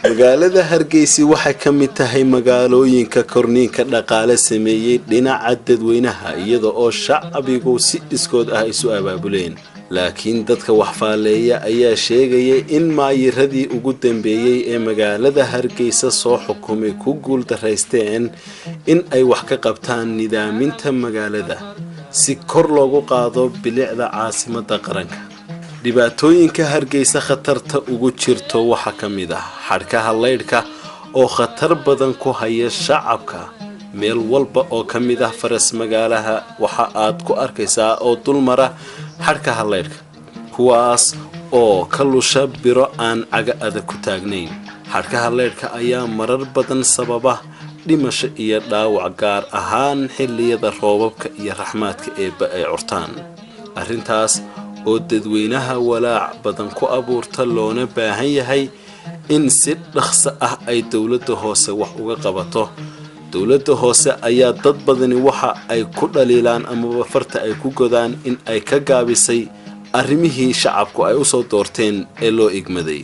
Magaalada Hargeysa waxay ka mid tahay magaalooyinka korniinka dhaqaale sameeyey dhinaca dadweynaha, iyada oo shacbigu si iskood ah isu abaabuleen. Laakiin dadka waxfaaleeya ayaa sheegaya in maayiradii ugu dambeeyey ee magaalada Hargeysa soo xukumay ku guuldaraysteen in ay wax ka qabtaan nidaaminta magaalada si kor loogu qaado bilicda caasimadda qaranka. Dhibaatooyinka Hargeysa khatarta ugu jirto waxaa ka mid ah xadhkaha laydhka oo khatar badan ku haya shacabka. Meel walba oo ka mid ah faras magaalaha waxa aad ku arkaysaa oo dulmara xadhkaha laydhka, kuwaas oo ka lusha biro aan caga adag ku taagnayn. Xadhkaha laydhka ayaa marar badan sababa dhimasho iyo dhaawac, gaar ahaan xilliyada roobabka iyo raxmaadka eebba ay curtaan. Arrintaas oo dadweynaha walaac badan ku abuurta, loona baahan yahay in si dhaqso ah ay dowladda hoose wax uga qabato. Dowladda hoose ayaa dad badani waxa ay ku dhaliilaan amaba farta ay ku godaan in ay ka gaabisay arrimihii shacabku ay usoo doorteen ee loo igmaday.